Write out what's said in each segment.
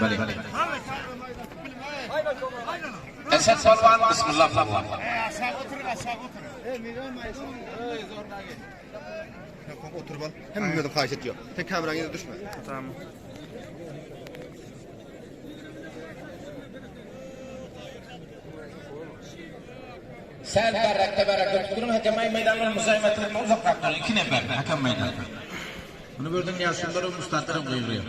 Bale. Esed Palwan Bismillah Palwan. Otur bal. Hemmeden haýyş etýär. Sen kameraň ýerine düşme. Tamam. Sal barrakda barrakda tutuň hakem ay meýdanlar muzaýmatdan uzakrak durun. Iki nefer hakem meýdan. Bunu gördüm ýaşulular we ustadlar gygyrýar.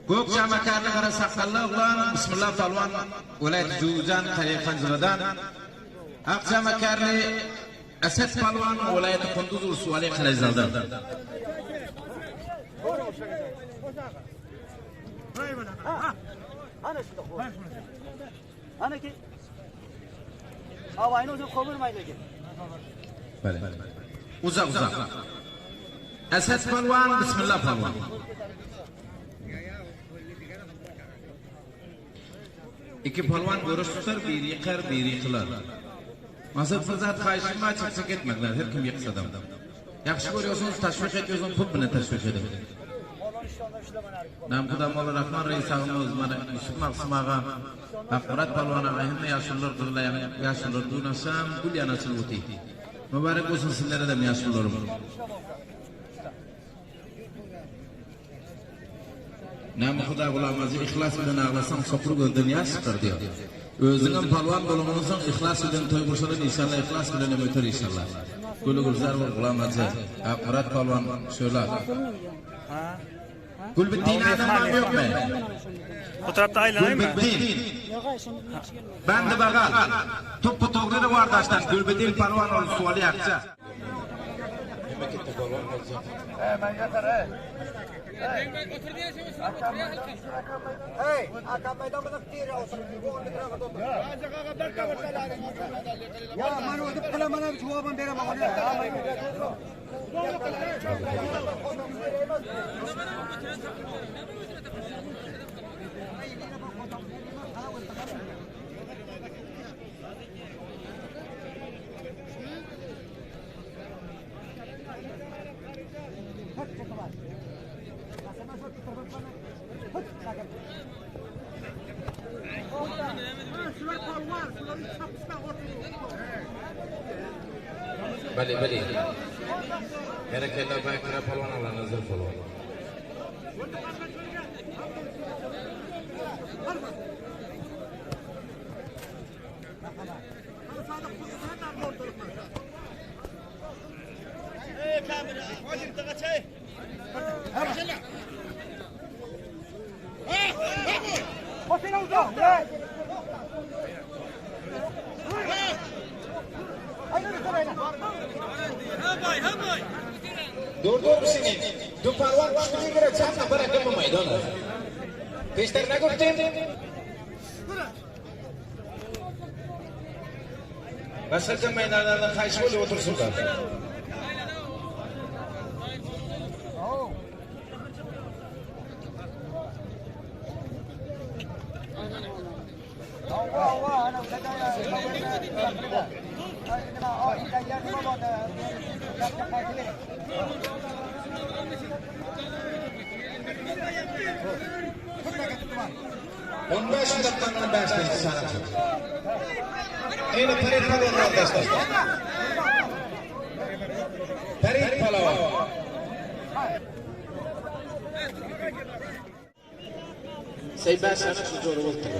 Gök jamakarly gara sakgally oglan Bismillah Palwan welaýat Jowzjan Tarykanjyladan. Ak jamakarly Esed Palwan welaýaty Kunduz Ursuwaly Karaýzaldan. Uzak uzak. Esed Palwan Bismillah Palwan. Iki palwan göreş tutar, biri ýykar, biri ýykylar. Maksat bir zat haýyşym bar, çak-çak etmeňler, her kim ýyksadam. Ýagşy görýorsuňyz, taşwik etýorsuňyz, pul bilen taşwik ediň. Namkuda Molla Rahman reis agymyz, mana Ýusup Magsym aga, Akmyrat palwan aga, hemme ýaşulular gyzylaýagyň ýaşulular dün agşam gül ýaly açylyp otyr. Mübarek bolsun sizleredem ýaşulularym. Näme Huda gulamajy yhlas bilen aglasaň sopur gözden ýaş çykar diýýär. Özüňem palwan bolanyňdan soň yhlas bilen toý gurşalan işalla yhlas bilenem öter işalla. Güli gülzar bol gulamajy. Akmyrat palwan şöyle. Gülbitdin adam barmy ýokmy? Bu tarapda aýlanaýmy? Gülbitdin. Bandi bagal. Toppa togry wardaşdan Gülbitdin palwan ol suwaly ýakja. Bale bale. Berekella Baýkara palwan Allanazar palwan. Dur dur bişini. Du palwan kuştini gira çan nabar akam maydana. Peşter naguftim. Başga meýdanlardan haýyş bolup otursunlar. On beş dakikanyň bäşinji sanaçy. Eýne Perit Palwan gardaşlar. Perit Palwan. Say bäş sanaçy jory bolupdyr.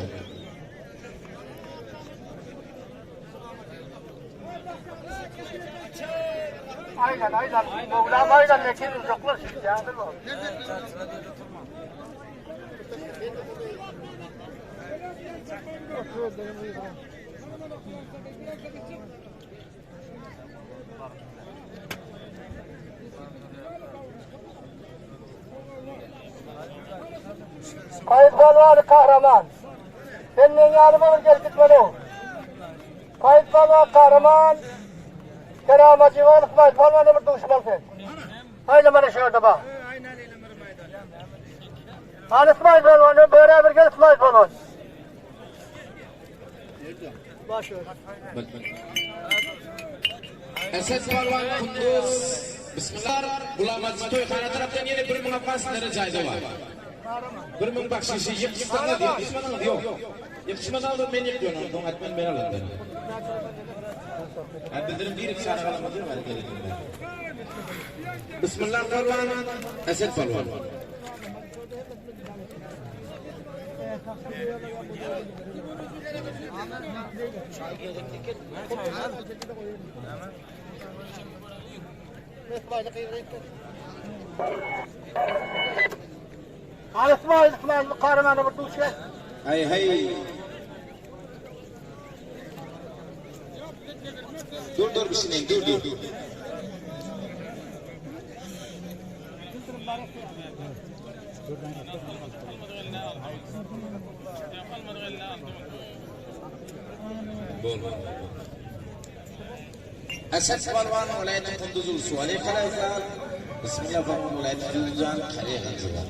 Aynen aynen. Mevlam aynen lekin uzaklaş. Kayıt Palvanı kahraman. Sen meň ýanyma bir gelip gitmeli. Kayıt Palvan kahraman. Keramacı var İsmail Palvan'a bir duşman sen. Haydi bana şurada bak. Hani İsmail Palvan'ı beraber gel İsmail Palvan. Esed palwan Kunduz Bismillah Gulamajy toýhana tarapdan ýene 1000 afgan sizlere jaýza bar. 1000 bakşişi ýykyşsaňyz ýykyşmasaňyz ýok. Ýykyşmasaňyz men ýykýan onsoň atman men alan. Ha bildirim bir iki sany galamaz ýok hadi gelin. Bismillah palwan Esed palwan. Al İsmail İsmail kahramana bir duş gel. Hey hey. Dur dur bir şey dur dur. Bol. Esed palwan welaýaty Kunduz Ursuwali Karaýzal, Bismillah palwan welaýaty Jüzjan Kale Hanjylar.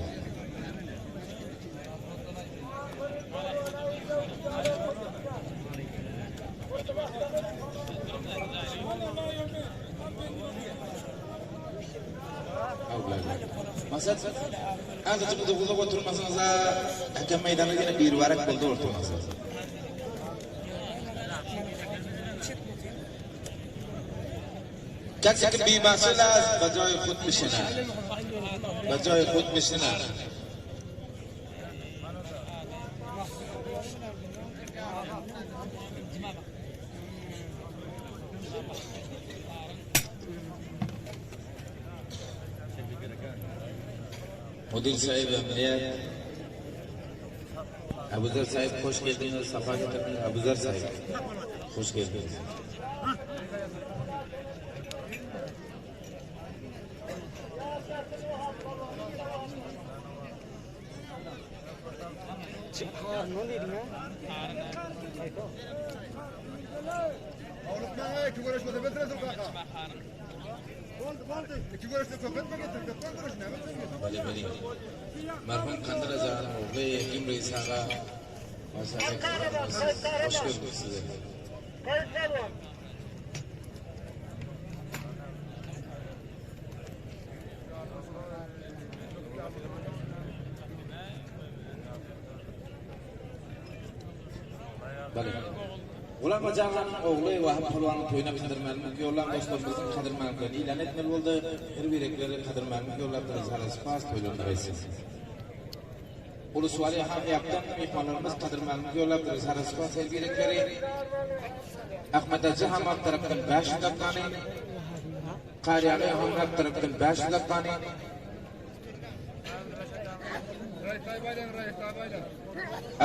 Maksat azajyk uzak oturmasaňyz-a hakem meýdanda ýene bir barak boldy oturmasaňyz. کسی که بی مسئول است به جای خود میشیند به جای خود میشیند Mudir sahip Emniyet Abuzer sahip hoş geldiniz. Safa getirdiniz. Abuzer sahip. Hoş geldiniz. İki görüşmede bitiresin kaka. İki görüşte köpek mi getir? Köpek görüş ne? Bali bali. Merhum Kandır Azar'ın oğlu Hekim Reis Ağa. Maşallah. Hoş gördük sizi. Kayıt palwan. Bali. Gulam Hajanyň ogly Wahap Pälwanyň toýuna Kadyr Mälik ýollan dostlarymyzyň Kadyr Mäliklerini ilan etmeli boldy. Her birekleri Kadyr Mälik ýollapdyr. Sala spas toýlaryna gaýtsyn. Uluswali han ýapdan myhmanlarymyz Kadyr Mälik ýollapdyr. Sala spas her birekleri. Ahmet Hajy Hamat tarapdan 500 afgany. Karýaly Hamat tarapdan 500 afgany.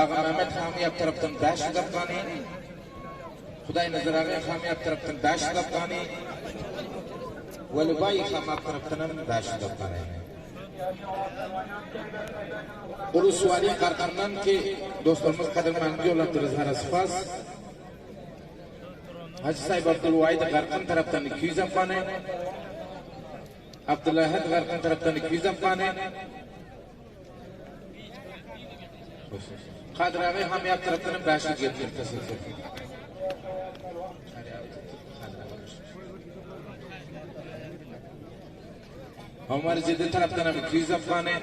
Aga Mehmet Hamyap tarapdan 500 afgany. Hudaý Nazar aga Hamyap tarapdan 500 afgany. Welibaý Hamyap tarapdan hem 500 afgany. Uluswali Garkandan ki dostlarymyz Kadyr Mälik ýollapdyr Sara spas. Hajy Sahip Abdulwahid Garkan tarapdan 200 afgany. Abdulahad Garkan tarapdan 200 afgany. Kadyr aga Hamyap tarapdan 500 getirdi. Teşekkür. Omar Ciddi tarapdan hem 200 afgany.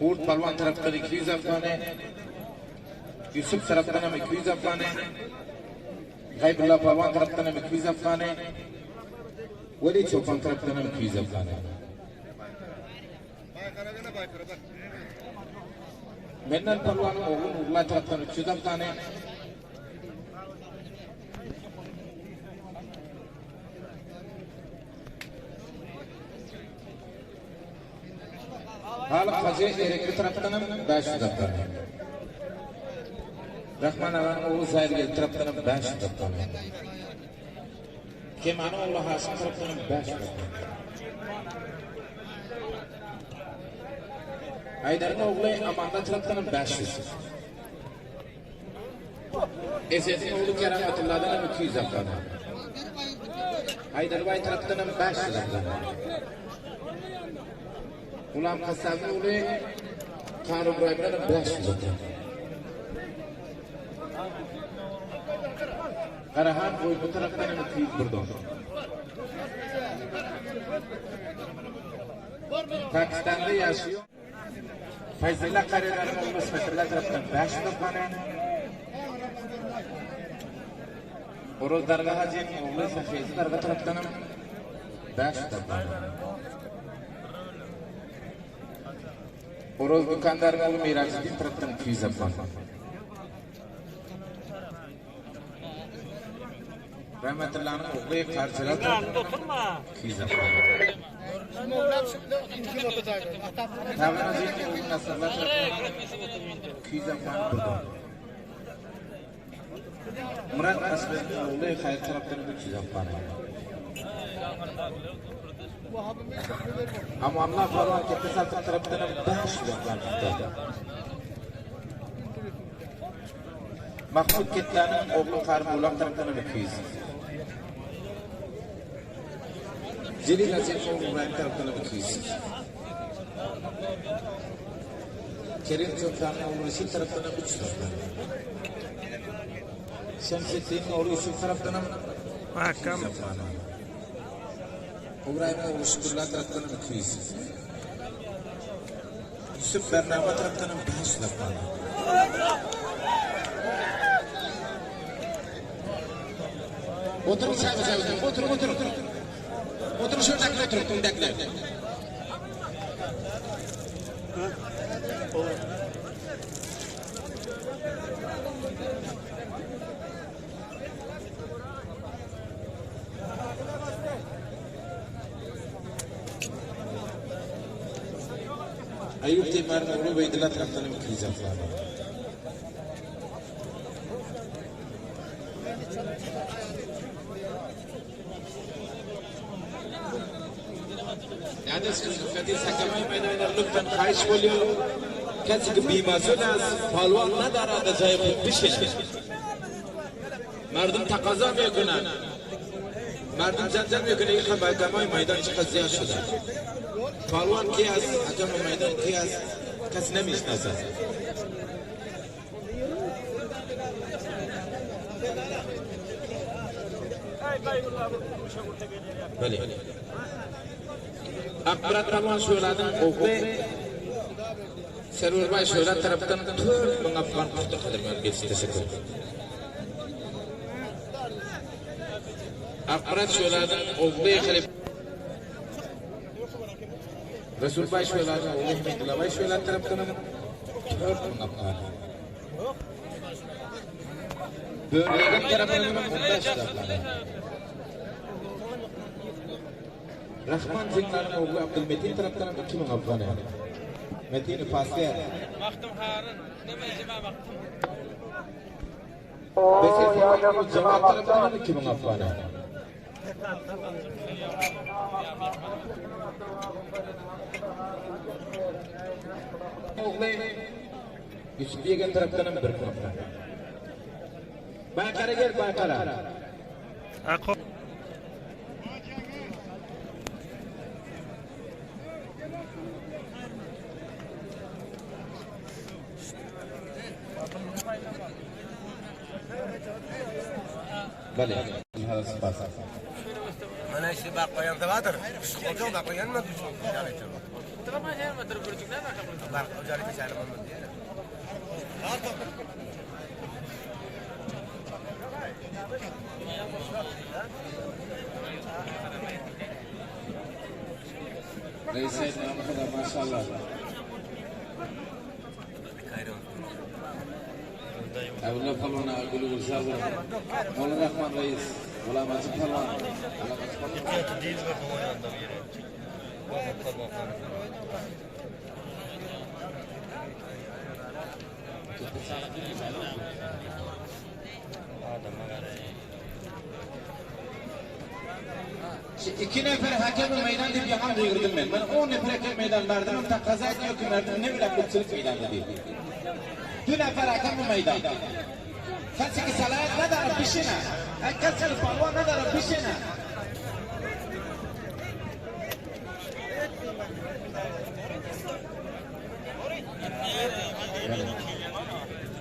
Hurt Palwan tarapdan 200 afgany. Yusuf tarapdan hem 200 afgany. Gaybullah Palwan tarapdan hem 200 afgany. Veli Çopan tarapdan hem 200 afgany. Baykara gene baykara bak. Mennan Palwanyň ogly Nurullah tarapdan 300 afgany. Halyk Hajy Erekli tarapdan hem 500 afgany. Rahman aganyň ogly Zaýyrgeldi tarapdan hem 500 afgany. Kemanyň ogly Haşym tarapdan hem 500 afgany. Haýdaryň ogly Amanda tarapdan hem 500. Esediň ogly Keramatullahdan hem 200 afgany. Haýdarbaý tarapdan hem 500 afgany. Gulam Kassabyň ogly Kary Ibrahimden hem 500 afgany. Garahan goýun bu tarapdan hem 201 don. Pakistanda ýaşaýan Fayzullah Karylaryň ogly Ismetullah tarapdan 500 afgany. Oraz Darga Hajynyň ogly Sahyzy Darga tarapdan hem 500 afgany. Oraz dükandaryň ogly Mirajiddin tarapdan 200 afgany. Rahmetullanyň ogly Karjala tarapdan 200 afgany. Tagan Hajynyň ogly Nasrullah tarapdan 200 afgany bir don. Murat Aşbeziň ogly Haýyr tarapdan 300 afgany. Amanullah Palwan Kepbe Saltyk tarapdan 500 afgany tutdy. Mahmut Ketdanyň ogly Karmulak tarapdan 200. Jelil Hajynyň ogly Ybraýym tarapdan 200. Kerim Soltanyň ogly Reşit tarapdan 300 afgany. Şemseddiniň ogly Ýusup tarapdan Mahkam. 200 afgany. Ybraýymyň ogly Şükürla tarapdan 200. Ýusup Bernama tarapdan 500 afgany. Oturyň çaga çaga oturyň oturyň. Oturyň şuradakiler oturyň öňdäkiler. Aýup Timaryň ogly Ubeýdulla tarapdan 200 afgany. لطفا خواهش bolýar. کسی که بیمازون است پالوان ندارد در جای خود بشینه. مردم تقاضا میکنن. مردم جنجال میکنه این حکمای میدان چقدر زیاد شده. پالوان کی است؟ حکم میدان کی است؟ کس نمیشناسد. Bale. Akmyrat Palwan Şöhladyň ogly Serwerbaý Şöhlat tarapdan 4000 afgan pugta gadyrman geçdi. Teşekkür. Akmyrat Şöhladyň ogly Halif Resulbaý Şöhladyň ogly Himidullabaý Şöhlat tarapdan 4000 afgan. Börüýegen tarapdan 15 afgan. Rahman Zeňňanyň ogly Abdulmetin tarapdan 2000 afgany. Metini pasler. Besir Palwanyň ogly Jawad tarapdan 2000 afgany. Ogly Ýusup Ýegen tarapdan 1000 afgany. Baýkara gel Baýkara. Ako. Bale. Spas. Mana işte bak koyan da vardır. Hocam bak koyan mı düşün? Bak hocam bir Reis Namı maşallah. Abdullah Palwan Gülü Gülzar Molla Rahman Reis Gulam Hacı Palwan Gulam Hacı Palwan İki nefer hakem meydan diýip ýahan duýurdum men. Men 10 nefer hakem meydan verdim. Takaza etmiyor ki merdim ne bile kutçuluk meydan dedi. Du nefer hakem meydan. کسی که صلاحیت نداره بشینه. کسی که پالوان نداره بشینه.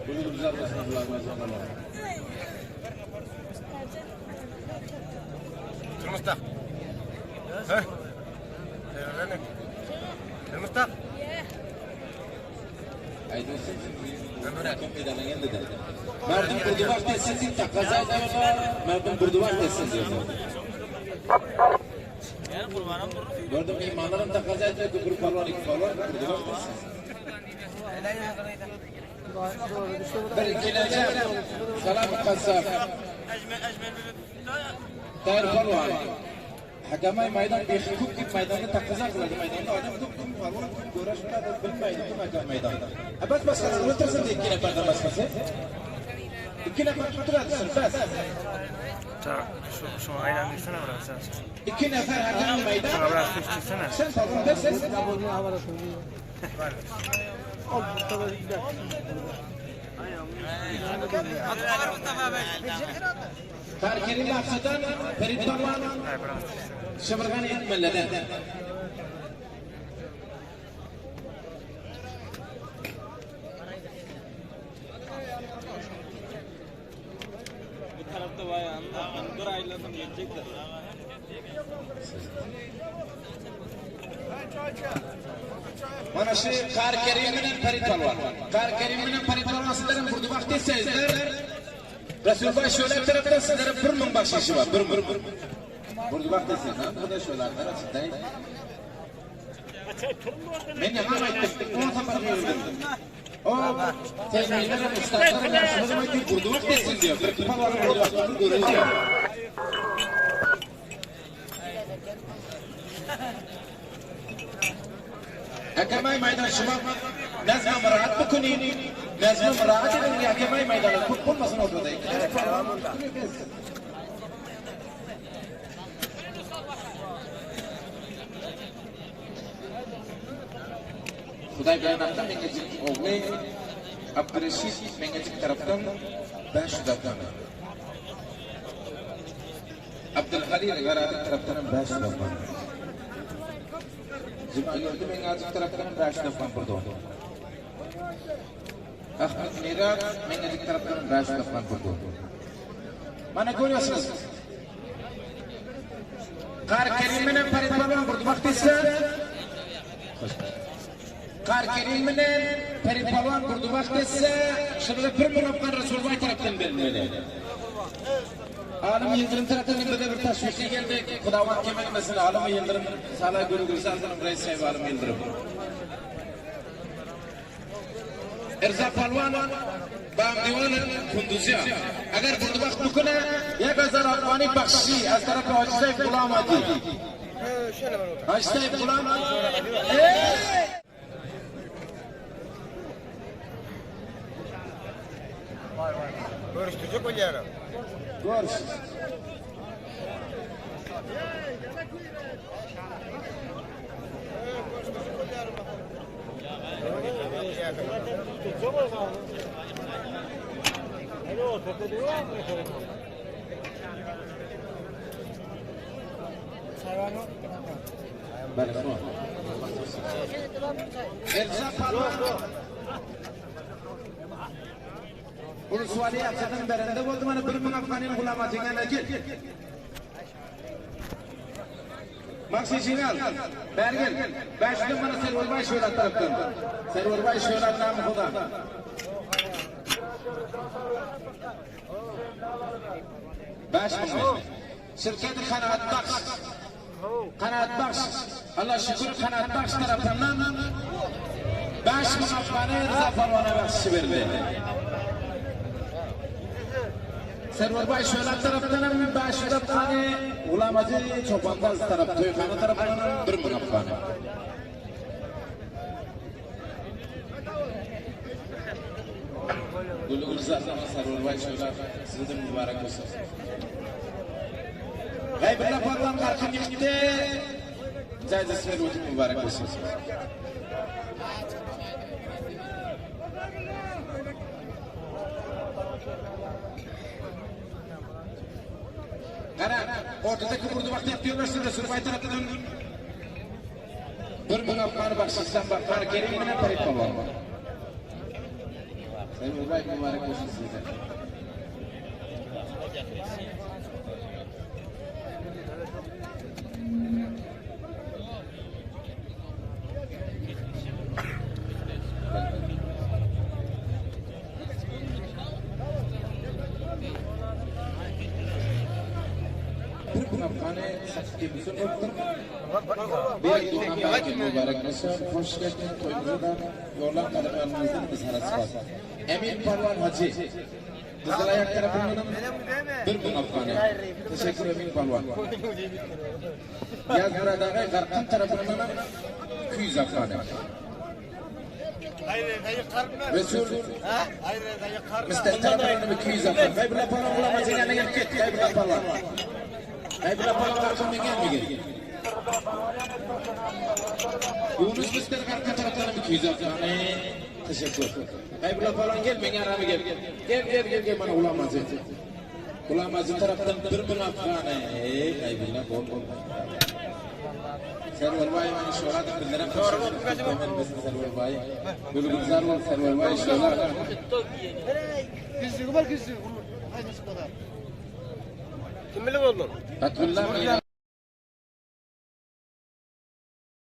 Buyurun güzel olsun. Elmustak. He? Elmustak. Merdum burduvar etsin takaza ediyorlar. Merdum burduvar etsin diyorlar. Gördüm imanlarım takaza ediyor ki bir palvan iki palvan burduvar etsin. Bir ikilenci salam kasap. Tayr palvan. Hakamay maydan behi ko'p deb maydonda taqozo qiladi. Maydonda odam ko'p, kim palvon, kim go'rash qiladi, bilmaydi kim hakam maydonda. Bas boshqasi o'tirsin ikki nafardan boshqasi. Ikki nafar turadi, bas. Şu, şu aylandırsana biraz sen. Ikki nafar hakam maydon. Şuna biraz sıçtırsana. Sen palvon dersin. Tarkini maqsadan Ferid palvon Hayır biraz sıçtırsana. Shimirgan etmalladan. Bu tarafta bayağı dur ayladım gelecekler. Mana shu Qari Karim bilan Farid palvon. Qari Karim bilan Farid palvon sizlar ham burdi vaqt desangizlar, Rasulboy sho'lar tarafdan sizlarga 1000 baxshishi bor, 1000. Burdi vaqt desangiz, ha, xudo sho'lardan chiqday. Men ham aytdim, 10 safar yurdim. O, terminlar ham ustadlar ham yaxshi aytdi, burdi vaqt desin diyor. Bir palvon burdi vaqtini ko'radi. Hakamay maydon shuma nazm muraat bikunin. Nazm muraat edin hakamay maydoni ko'p bo'lmasin o'rtada. Xudoy bermaqda Mengajik o'g'li Abdurashid Mengajik tarafdan 500 afg'on. Abdulhalil G'aradi tarafdan 500 afg'on. Jumageldi Mengajik tarafdan 500 afg'on burdi. Ahmed Mirat Mengajik tarafdan 500 afg'on burdi. Mana ko'ryapsiz. Qari Karim bilan Farid polvon burdi vaqt esa Qari Karim bilan Farid polvon burdi vaqt esa shunda bir murabban Rasulboy tarafdan beriladi. Alim Yıldırım tarafından bir de bir tashvishli keldi. Xudovand kemalmasin Alim Yıldırım Sala Guru Gulsazning rais sahibi Alim Yıldırım. Irza Palwan Bam Divan Kunduziya. Agar burdi vaqt bukuna 1000 afg'oniy baxshishi az taraf Hoji Said G'ulom Adi. Hoji Said G'ulom Ey! Görüştürecek o yarın. Ko'rish. Bale, xo'p. Irza Palvon Ulusvali akşamın berende oldu bana bir ming afg'oning g'ulamatingani kel. Baxshishing al. Bergil. 500 mana Servorbay Sho'rat tarafdan. Servorbay Sho'rat nomi Xudo. 5000. Shirkat Qanoat Baxsh. Qanoat Baxsh. Alloh shukr Qanoat Baxsh tarafidan 5000 afg'oni Rizo Palvonga baxshishi berildi. Servorbay Sho'rat tarafdan ham 500 afg'oni, G'ulamaji Cho'pondoz taraf, to'yxona tarafidan ham 1000 afg'oni. Gul Gulzar Servorbay Sho'rat sizni muborak bo'lsin. G'aybilla polvon qarqin yiqitdi. Jaizasi berib o'tib muborak bo'lsin. Qara, o'rtada kim urdi vaqt yapıyorlar Rasulboy tarafidan 1000 afg'on baxshishdan bor. Qari Kerim bilan Farid polvon. Servorbay muborak bo'lsin sizga. Bir Afgany satyp gelmişsin bolupdyr. Bir donan bereket mübarek olsun. Hoş geldin toýumyza da ýollan gadam biz harasy bar. Emin Palwan Hajy. Gyzylaýak tarapyndanam 1000 Afgany. Teşekkür Emin Palwan. Ýazmyrat agay Garkyn tarapyndanam 200 Afgany. Resul Mister tarapyndanam 200 Afgany. Gaýbulla Palwan Gulamajyň ýanyna gelip ket. Gaýbulla Palwan. Gaýbulla Palwan Garkyn men gelme gel. Yunus Mister Garkyn tarapyndanam 200 Afgany. Teşekkür. Gaýbulla Palwan gel meň ýanyma gel. Gel gel gel gel mana Gulamajy. Gulamajy tarapdan 1000 Afgany. Eý Gaýbulla bol bol. Serwer baý meni şola da bizlerem Serwer baý. Gül gülzar bol Serwer baý şola. Güzlügi var güzlüğü. Kim bilen oldun? Fatullah.